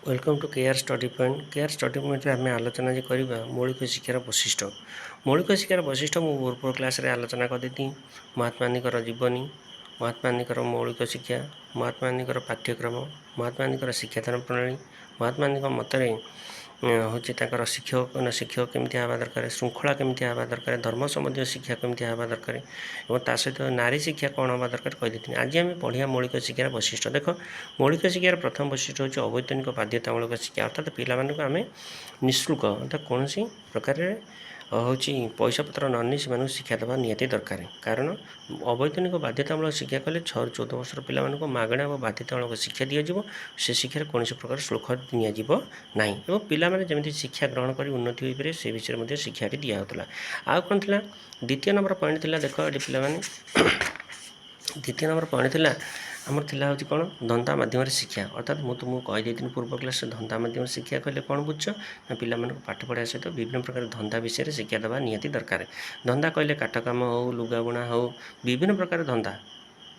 Welcome to Care Study Point. Care study ପଏଣ୍ଟରେ ଆମେ ଆଲୋଚନା ଆଜି କରିବା ମୌଳିକ ଶିକ୍ଷାର ବୈଶିଷ୍ଟ୍ୟ। ମୌଳିକ ଶିକ୍ଷାର ବୈଶିଷ୍ଟ୍ୟ ମୁଁ ପୂର୍ବ କ୍ଲାସ୍ରେ ଆଲୋଚନା କରିଦେଇଥିଲି। ମହାତ୍ମା ଗାନ୍ଧୀଙ୍କର ଜୀବନୀ, ମହାତ୍ମା ଗାନ୍ଧୀଙ୍କର ମୌଳିକ ଶିକ୍ଷା, ମହାତ୍ମା ଗାନ୍ଧୀଙ୍କର ପାଠ୍ୟକ୍ରମ, ମହାତ୍ମା ଗାନ୍ଧୀଙ୍କର ଶିକ୍ଷାଦାନ ପ୍ରଣାଳୀ, ମହାତ୍ମା ଗାନ୍ଧୀଙ୍କ ମତରେ ହେଉଛି ତାଙ୍କର ଶିକ୍ଷକ ନା ଶିକ୍ଷକ କେମିତି ହେବା ଦରକାର, ଶୃଙ୍ଖଳା କେମିତି ହେବା ଦରକାର, ଧର୍ମ ସମ୍ବନ୍ଧୀୟ ଶିକ୍ଷା କେମିତି ହେବା ଦରକାର ଏବଂ ତା ସହିତ ନାରୀ ଶିକ୍ଷା କ'ଣ ହେବା ଦରକାର କହିଦେଇଥିଲି। ଆଜି ଆମେ ପଢ଼ିବା ମୌଳିକ ଶିକ୍ଷାର ବୈଶିଷ୍ଟ୍ୟ। ଦେଖ, ମୌଳିକ ଶିକ୍ଷାର ପ୍ରଥମ ବୈଶିଷ୍ଟ୍ୟ ହେଉଛି ଅବୈତନିକ ବାଧ୍ୟତାମୂଳକ ଶିକ୍ଷା। ଅର୍ଥାତ୍ ପିଲାମାନଙ୍କୁ ଆମେ ନିଃଶୁଳ୍କ, ଅର୍ଥାତ୍ କୌଣସି ପ୍ରକାରରେ ହେଉଛି ପଇସା ପତ୍ର ନ ନେଇ ସେମାନଙ୍କୁ ଶିକ୍ଷା ଦେବା ନିହାତି ଦରକାର। କାରଣ ଅବୈତନିକ ବାଧ୍ୟତାମୂଳକ ଶିକ୍ଷା କଲେ 6ରୁ 14 ବର୍ଷର ପିଲାମାନଙ୍କୁ ମାଗଣା ଏବଂ ବାଧ୍ୟତାମୂଳକ ଶିକ୍ଷା ଦିଆଯିବ। ସେ ଶିକ୍ଷାରେ କୌଣସି ପ୍ରକାର ଶୁଳ୍କ ନିଆଯିବ ନାହିଁ ଏବଂ ପିଲାମାନେ ଯେମିତି ଶିକ୍ଷା ଗ୍ରହଣ କରି ଉନ୍ନତି ହୋଇପାରିବେ, ସେ ବିଷୟରେ ମଧ୍ୟ ଶିକ୍ଷାଟି ଦିଆହେଉଥିଲା। ଆଉ କ'ଣ ଥିଲା? ଦ୍ୱିତୀୟ ନମ୍ବର ପଏଣ୍ଟ ଥିଲା, ଦେଖ ଏଠି ପିଲାମାନେ, ଦ୍ୱିତୀୟ ନମ୍ବର ପଏଣ୍ଟ ଥିଲା ଆମର ଥିଲା ହେଉଛି କ'ଣ? ଧନ୍ଦା ମାଧ୍ୟମରେ ଶିକ୍ଷା। ଅର୍ଥାତ୍ ମୁଁ ତୁମକୁ କହିଦେଇଥିଲି ପୂର୍ବ କ୍ଲାସ୍ରେ, ଧନ୍ଦା ମାଧ୍ୟମରେ ଶିକ୍ଷା କହିଲେ କ'ଣ ବୁଝୁଛ ନା ପିଲାମାନଙ୍କୁ ପାଠ ପଢ଼ିବା ସହିତ ବିଭିନ୍ନ ପ୍ରକାର ଧନ୍ଦା ବିଷୟରେ ଶିକ୍ଷା ଦେବା ନିହାତି ଦରକାର। ଧନ୍ଦା କହିଲେ କାଠ କାମ ହେଉ, ଲୁଗା ବୁଣା ହେଉ, ବିଭିନ୍ନ ପ୍ରକାର ଧନ୍ଦା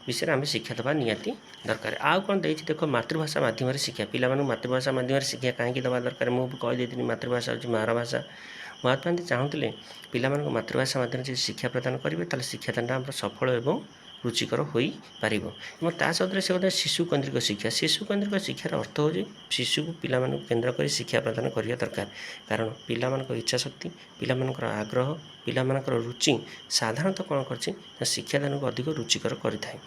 ବିଷୟରେ ଆମେ ଶିକ୍ଷା ଦେବା ନିହାତି ଦରକାର। ଆଉ କ'ଣ ଦେଇଛି ଦେଖ, ମାତୃଭାଷା ମାଧ୍ୟମରେ ଶିକ୍ଷା। ପିଲାମାନଙ୍କୁ ମାତୃଭାଷା ମାଧ୍ୟମରେ ଶିକ୍ଷା କାହିଁକି ଦେବା ଦରକାର? ମୁଁ ବି କହିଦେଇଥିଲି, ମାତୃଭାଷା ହେଉଛି ମାଆର ଭାଷା। ମହାତ୍ମା ଗାନ୍ଧୀ ଚାହୁଁଥିଲେ ପିଲାମାନଙ୍କୁ ମାତୃଭାଷା ମାଧ୍ୟମରେ ଯଦି ଶିକ୍ଷା ପ୍ରଦାନ କରିବେ, ତାହେଲେ ଶିକ୍ଷାଦାନଟା ଆମର ସଫଳ ଏବଂ ରୁଚିକର ହୋଇପାରିବ। ଏବଂ ତା ସହିତ ସେ ଗୋଟେ ଶିଶୁ କେନ୍ଦ୍ରିକ ଶିକ୍ଷା। ଶିଶୁ କେନ୍ଦ୍ରିକ ଶିକ୍ଷାର ଅର୍ଥ ହେଉଛି ଶିଶୁକୁ, ପିଲାମାନଙ୍କୁ କେନ୍ଦ୍ର କରି ଶିକ୍ଷା ପ୍ରଦାନ କରିବା ଦରକାର। କାରଣ ପିଲାମାନଙ୍କ ଇଚ୍ଛା ଶକ୍ତି, ପିଲାମାନଙ୍କର ଆଗ୍ରହ, ପିଲାମାନଙ୍କର ରୁଚି ସାଧାରଣତଃ କ'ଣ କରିଛି ନା ଶିକ୍ଷାଦାନକୁ ଅଧିକ ରୁଚିକର କରିଥାଏ।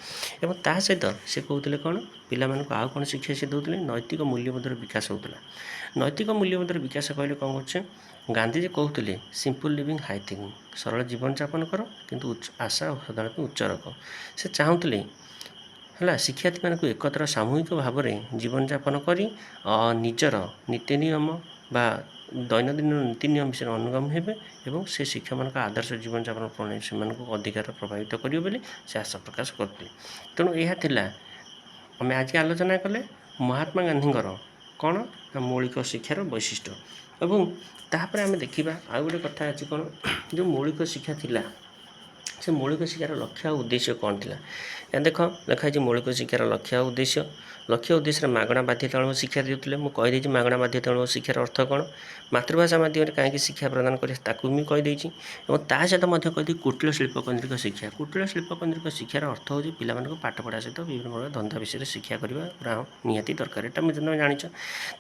ଏବଂ ତା ସହିତ ସେ କହୁଥିଲେ କ'ଣ? ପିଲାମାନଙ୍କୁ ଆଉ କ'ଣ ଶିକ୍ଷା ସେ ଦେଉଥିଲେ? ନୈତିକ ମୂଲ୍ୟବୋଧର ବିକାଶ ହେଉଥିଲା। ନୈତିକ ମୂଲ୍ୟବୋଧର ବିକାଶ କହିଲେ କ'ଣ କରୁଛେ? ଗାନ୍ଧିଜୀ କହୁଥିଲେ, "Simple living, high thinking." ସରଳ ଜୀବନଯାପନ କର, କିନ୍ତୁ ଉଚ୍ଚ ଆଶା ଓ ସଦାବେଳେ ଉଚ୍ଚ ରଖ। ସେ ଚାହୁଁଥିଲେ ହେଲା ଶିକ୍ଷାର୍ଥୀମାନଙ୍କୁ ଏକତ୍ର ସାମୂହିକ ଭାବରେ ଜୀବନଯାପନ କରି ନିଜର ନୀତି ନିୟମ ବା ଦୈନନ୍ଦିନ ନୀତି ନିୟମ ବିଷୟରେ ଅନୁଗାମୀ ହେବେ ଏବଂ ସେ ଶିକ୍ଷକମାନଙ୍କ ଆଦର୍ଶ ଜୀବନଯାପନ ପ୍ରଣାଳୀ ସେମାନଙ୍କୁ ଅଧିକାର ପ୍ରଭାବିତ କରିବ ବୋଲି ସେ ଆଶା ପ୍ରକାଶ କରୁଥିଲେ। ତେଣୁ ଏହା ଥିଲା, ଆମେ ଆଜି ଆଲୋଚନା କଲେ ମହାତ୍ମା ଗାନ୍ଧୀଙ୍କର କ'ଣ ନା ମୌଳିକ ଶିକ୍ଷାର ବୈଶିଷ୍ଟ୍ୟ। ଏବଂ ତାପରେ ଆମେ ଦେଖିବା ଆଉ ଗୋଟେ କଥା ଅଛି କ'ଣ? ଯେଉଁ ମୌଳିକ ଶିକ୍ଷା ଥିଲା, ସେ ମୌଳିକ ଶିକ୍ଷାର ଲକ୍ଷ୍ୟ ଆଉ ଉଦ୍ଦେଶ୍ୟ କ'ଣ ଥିଲା? ଦେଖ, ଲେଖା ହେଇଛି ମୌଳିକ ଶିକ୍ଷାର ଲକ୍ଷ୍ୟ ଆଉ ଉଦ୍ଦେଶ୍ୟ। ଲକ୍ଷ୍ୟ ଉଦ୍ଦେଶ୍ୟରେ ମାଗଣା ବାଧ୍ୟତାମୂଳକ ଶିକ୍ଷା ଦେଉଥିଲେ। ମୁଁ କହିଦେଇଛି ମାଗଣା ବାଧ୍ୟତାମୂଳକ ଶିକ୍ଷାର ଅର୍ଥ କ'ଣ। ମାତୃଭାଷା ମାଧ୍ୟମରେ କାହିଁକି ଶିକ୍ଷା ପ୍ରଦାନ କରିବେ, ତାକୁ ବି କହିଦେଇଛି। ଏବଂ ତା ସହିତ ମଧ୍ୟ କହିଦେଇ କୁଟୀର ଶିଳ୍ପ କେନ୍ଦ୍ରିକ ଶିକ୍ଷା। କୁଟୀର ଶିଳ୍ପ କେନ୍ଦ୍ରିକ ଶିକ୍ଷାର ଅର୍ଥ ହେଉଛି ପିଲାମାନଙ୍କୁ ପାଠ ପଢ଼ା ସହିତ ବିଭିନ୍ନ ପ୍ରକାର ଧନ୍ଦା ବିଷୟରେ ଶିକ୍ଷା କରିବା ପୁରା ନିହାତି ଦରକାର। ଏଇଟା ମୁଁ ତମେ ଜାଣିଛ।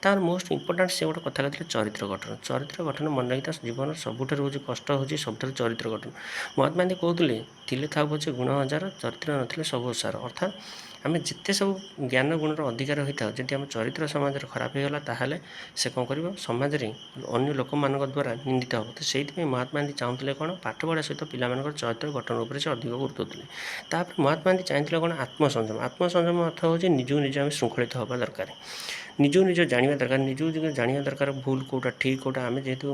ତାର ମୋଷ୍ଟ ଇମ୍ପୋର୍ଟାଣ୍ଟ ସେ ଗୋଟେ କଥା କହିଥିଲେ, ଚରିତ୍ର ଗଠନ। ଚରିତ୍ର ଗଠନ ମନେ ରଖିଥା, ଜୀବନର ସବୁଠାରୁ ହେଉଛି କଷ୍ଟ ହେଉଛି ସବୁଠାରୁ ଚରିତ୍ର ଗଠନ। ମହାତ୍ମା ଗାନ୍ଧୀ କହୁଥିଲେ, "ଥିଲେ ଥାଉ ପଛେ ଗୁଣ ହଜାର, ଚରିତ୍ର ନଥିଲେ ସବୁ ଅସାର।" ଅର୍ଥାତ୍ ଆମେ ଯେତେ ସବୁ ଜ୍ଞାନ ଗୁଣର ଅଧିକାର ହୋଇଥାଉ, ଯଦି ଆମ ଚରିତ୍ର ସମାଜରେ ଖରାପ ହେଇଗଲା, ତାହେଲେ ସେ କ'ଣ କରିବ? ସମାଜରେ ଅନ୍ୟ ଲୋକମାନଙ୍କ ଦ୍ୱାରା ନିନ୍ଦିତ ହେବ। ତ ସେଇଥିପାଇଁ ମହାତ୍ମା ଗାନ୍ଧୀ ଚାହୁଁଥିଲେ କ'ଣ? ପାଠ ପଢ଼ା ସହିତ ପିଲାମାନଙ୍କର ଚରିତ୍ର ଗଠନ ଉପରେ ସେ ଅଧିକ ଗୁରୁତ୍ୱ ଦେଉଥିଲେ। ତାପରେ ମହାତ୍ମା ଗାନ୍ଧୀ ଚାହିଁଥିଲେ କ'ଣ? ଆତ୍ମସଂଯମ। ଆତ୍ମସଂଯମ ଅର୍ଥ ହେଉଛି ନିଜକୁ ନିଜେ ଆମେ ଶୃଙ୍ଖଳିତ ହେବା ଦରକାର, ନିଜକୁ ନିଜ ଜାଣିବା ଦରକାର, ନିଜକୁ ନିଜ ଜାଣିବା ଦରକାର ଭୁଲ କେଉଁଟା, ଠିକ୍ କେଉଁଟା। ଆମେ ଯେହେତୁ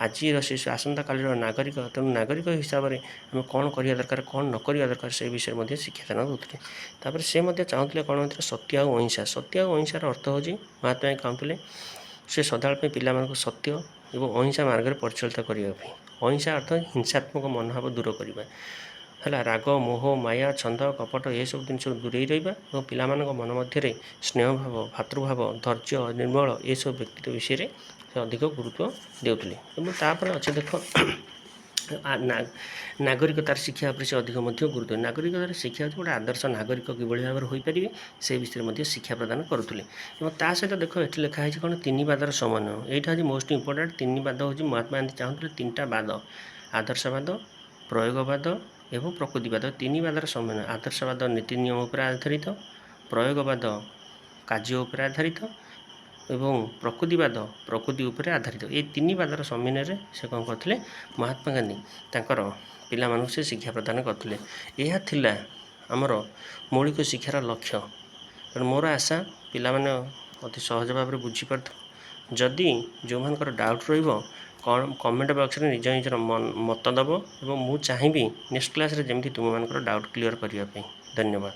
ଆଜିର ଶିଶୁ, ଆସନ୍ତାକାଲିର ନାଗରିକ, ତେଣୁ ନାଗରିକ ହିସାବରେ ଆମେ କ'ଣ କରିବା ଦରକାର, କ'ଣ ନ କରିବା ଦରକାର, ସେ ବିଷୟରେ ମଧ୍ୟ ଶିକ୍ଷାଦାନ ଦେଉଥିଲେ। ତାପରେ ସେ ମଧ୍ୟ ଚାହୁଁଥିଲେ କ'ଣ ହେଉଥିଲା? ସତ୍ୟ ଆଉ ଅହିଂସା। ସତ୍ୟ ଆଉ ଅହିଂସାର ଅର୍ଥ ହେଉଛି ମହାତ୍ମା ଚାହୁଁଥିଲେ ସେ ସଦାବେଳେ ପାଇଁ ପିଲାମାନଙ୍କୁ ସତ୍ୟ ଏବଂ ଅହିଂସା ମାର୍ଗରେ ପରିଚାଳିତ କରିବା ପାଇଁ। ଅହିଂସା ଅର୍ଥ ହିଂସାତ୍ମକ ମନୋଭାବ ଦୂର କରିବା ହେଲା। ରାଗ, ମୋହ, ମାୟା, ଛନ୍ଦ, କପଟ ଏସବୁ ଜିନିଷରୁ ଦୂରେଇ ରହିବା ଏବଂ ପିଲାମାନଙ୍କ ମନ ମଧ୍ୟରେ ସ୍ନେହଭାବ, ଭାତୃଭାବ, ଧୈର୍ଯ୍ୟ, ନିର୍ମଳ ଏସବୁ ବ୍ୟକ୍ତିତ୍ୱ ବିଷୟରେ ସେ ଅଧିକ ଗୁରୁତ୍ୱ ଦେଉଥିଲେ। ଏବଂ ତାପରେ ଅଛି ଦେଖ, ନାଗରିକତାର ଶିକ୍ଷା ଉପରେ ସେ ଅଧିକ ମଧ୍ୟ ଗୁରୁତ୍ୱ। ନାଗରିକତାର ଶିକ୍ଷା ହେଉଛି ଗୋଟେ ଆଦର୍ଶ ନାଗରିକ କିଭଳି ଭାବରେ ହୋଇପାରିବେ, ସେ ବିଷୟରେ ମଧ୍ୟ ଶିକ୍ଷା ପ୍ରଦାନ କରୁଥିଲେ। ଏବଂ ତା ସହିତ ଦେଖ, ଏଠି ଲେଖା ହେଇଛି କ'ଣ? ତିନି ବାଦର ସମନ୍ୱୟ। ଏଇଟା ହେଉଛି ମୋଷ୍ଟ ଇମ୍ପୋର୍ଟାଣ୍ଟ। ତିନି ବାଦ ହେଉଛି ମହାତ୍ମା ଗାନ୍ଧୀ ଚାହୁଁଥିଲେ ତିନିଟା ବାଦ, ଆଦର୍ଶବାଦ, ପ୍ରୟୋଗବାଦ ଏବଂ ପ୍ରକୃତିବାଦ। ତିନି ବାଦର ସମନ୍ୱୟ। ଆଦର୍ଶବାଦ ନୀତି ନିୟମ ଉପରେ ଆଧାରିତ, ପ୍ରୟୋଗବାଦ କାର୍ଯ୍ୟ ଉପରେ ଆଧାରିତ ଏବଂ ପ୍ରକୃତିବାଦ ପ୍ରକୃତି ଉପରେ ଆଧାରିତ। ଏଇ ତିନି ବାଦର ସମନ୍ୱୟରେ ସେ କ'ଣ କରୁଥିଲେ? ମହାତ୍ମା ଗାନ୍ଧୀ ତାଙ୍କର ପିଲାମାନଙ୍କୁ ସେ ଶିକ୍ଷା ପ୍ରଦାନ କରୁଥିଲେ। ଏହା ଥିଲା ଆମର ମୌଳିକ ଶିକ୍ଷାର ଲକ୍ଷ୍ୟ। ତେଣୁ ମୋର ଆଶା, ପିଲାମାନେ ଅତି ସହଜ ଭାବରେ ବୁଝିପାରୁଥିବ। ଯଦି ଯେଉଁମାନଙ୍କର ଡାଉଟ୍ ରହିବ, କ'ଣ କମେଣ୍ଟ ବକ୍ସରେ ନିଜ ନିଜର ମତ ଦେବ ଏବଂ ମୁଁ ଚାହିଁବି ନେକ୍ସଟ କ୍ଲାସ୍ରେ ଯେମିତି ତୁମମାନଙ୍କର ଡାଉଟ୍ କ୍ଲିଅର୍ କରିବା ପାଇଁ। ଧନ୍ୟବାଦ।